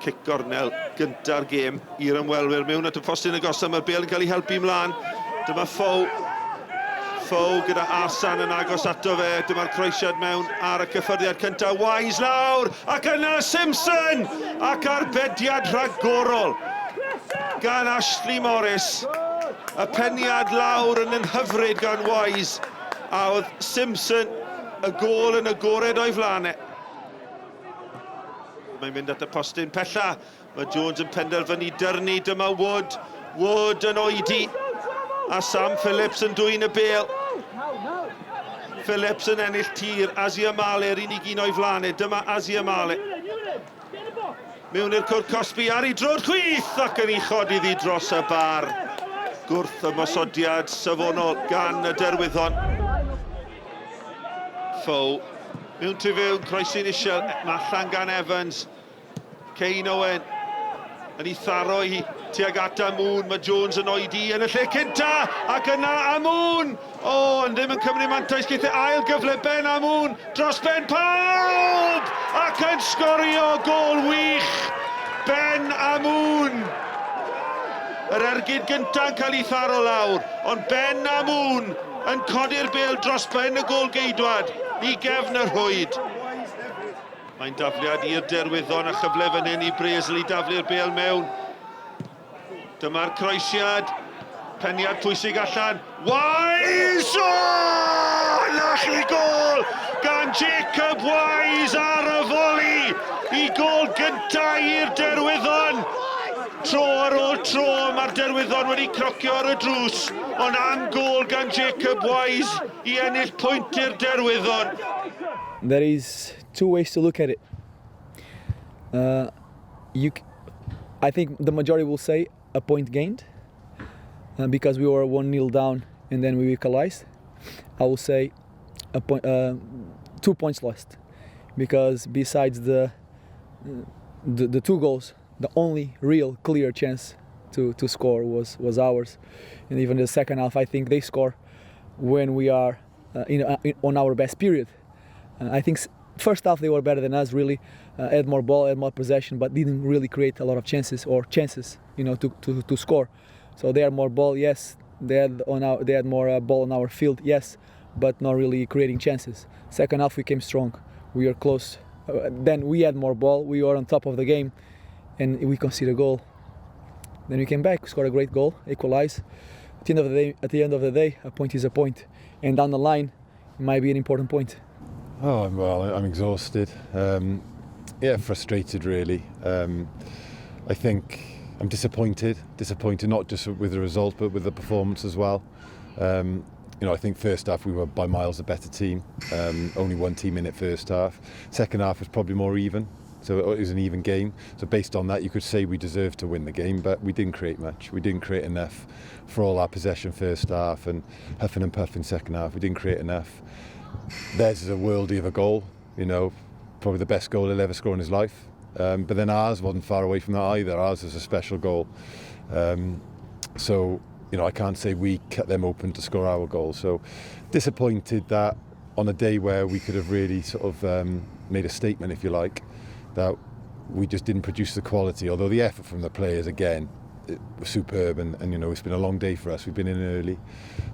Cic gornel gynta'r gêm i'r ymwelwyr mewn at y postyn agosaf. Mae'r bêl yn cael ei helpu mlaen. Dyma Fow. Fow gyda Arsan yn agos ato fe. Dyma'r croesiad mewn ar y cyffyrddiad cyntaf. Wise lawr ac yna Simpson ac arbediad rhagorol gan Ashley Morris. Y peniad lawr yn yn hyfryd gan Wise a oedd Simpson y gôl yn agored o'i flaen e. Mae'n mynd at y postyn pella. Mae Jones yn penderfynu dyrnu. Dyma Wood. Wood yn oedi. A Sam Phillips yn dwyn y bêl. Phillips yn ennill tir. Azia Male, yr unig un o'i flaen e. Dyma Azia Male. Mewn i'r cwrt cosbi ar ei droed chwith ac yn uchod iddi dros y bar. Gwrth ymosodiad safonol gan y Derwyddon. Fow. Mewn tu fewn, croesi'n isel, mae allan gan Evans. Kane Owen yn ei tharo hi tuag at Amoon. Mae Jones yn oedi yn y lle cynta ac yna Amoon! O, ond ddim yn cymryd mantais geith e ail gyfle Ben Amoon dros ben pawb! Ac yn sgorio gôl wych! Ben Amoon! Yr ergyd gynta'n cael ei tharo lawr, ond Ben Amoon yn codi'r bêl dros ben y gôl-geidwad i gefn y rhwyd. Mae'n dafliad i'r Derwyddon a chyfle fan hyn i Breasley daflu'r bêl mewn. Dyma'r croesiad. Peniad pwysig allan. Wise! O! Na chi gôl gan Jacob Wise ar y foli i gôl gyntaf i'r Derwyddon. Tro ar ôl tro mae'r Derwyddon wedi crocio ar y drws, ond am gôl gan Jacob Wise i ennill pwynt i'r Derwyddon. There is two ways to look at it. You, I think the majority will say a point gained because we were 1-0 down and then we equalized. I will say a point, 2 points lost because besides the two goals, the only real clear chance to score was ours. And even the second half, I think they score when we are on our best period. I think first half they were better than us, really. Had more ball, had more possession, but didn't really create a lot of chances or chances to score. So they had more ball, yes. They had more ball on our field, yes, but not really creating chances. Second half we came strong. We were close. Then we had more ball. We were on top of the game, and we conceded a goal. Then we came back, scored a great goal, equalized. At the end of the day, a point is a point, and down the line, it might be an important point. Oh, well, I'm exhausted. Yeah, frustrated really. I think I'm disappointed. Disappointed not just with the result, but with the performance as well. I think first half we were by miles a better team. Only one team in it first half. Second half was probably more even. So it was an even game. So based on that, you could say we deserved to win the game, but we didn't create much. We didn't create enough for all our possession first half and huffing and puffing second half. We didn't create enough. Theirs is a worldie of a goal, probably the best goal he'll ever score in his life. But then ours wasn't far away from that either. Ours was a special goal. So I can't say we cut them open to score our goal. So disappointed that on a day where we could have really sort of made a statement, if you like, that we just didn't produce the quality. Although the effort from the players, again, it was superb, and it's been a long day for us. We've been in early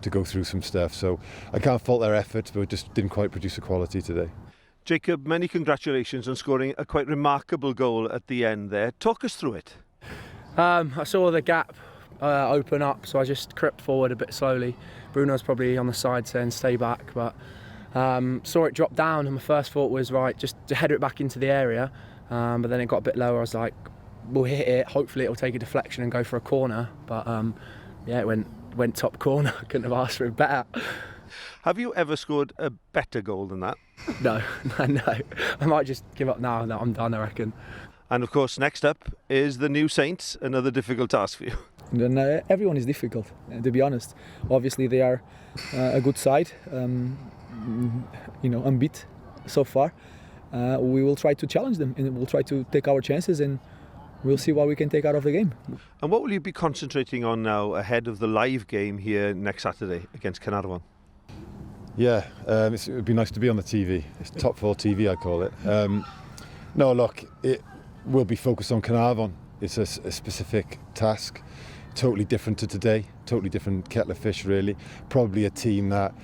to go through some stuff. So I can't fault their efforts, but just didn't quite produce the quality today. Jacob, many congratulations on scoring a quite remarkable goal at the end there. Talk us through it. I saw the gap open up, so I just crept forward a bit slowly. Bruno's probably on the side saying stay back, but saw it drop down, and my first thought was, right, just to header it back into the area. But then it got a bit lower. I was like, we'll hit it. Hopefully, it'll take a deflection and go for a corner. But yeah, it went top corner. Couldn't have asked for it better. Have you ever scored a better goal than that? No. I might just give up now. That I'm done, I reckon. And of course, next up is the New Saints, another difficult task for you. And everyone is difficult, to be honest. Obviously, they are a good side, unbeat so far. We will try to challenge them and we'll try to take our chances and we'll see what we can take out of the game. And what will you be concentrating on now ahead of the live game here next Saturday against Caernarfon? Yeah, it would be nice to be on the TV. It's top four TV, I call it. No, look, We'll be focused on Caernarfon. It's a specific task, totally different to today, totally different kettle of fish, really. Probably a team that,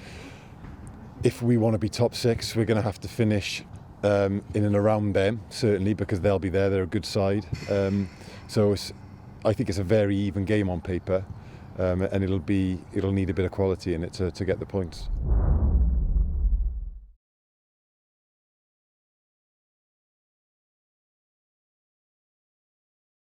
if we want to be top six, we're going to have to finish in and around them, certainly, because they'll be there. They're a good side. So I think it's a very even game on paper, and it'll need a bit of quality in it to get the points.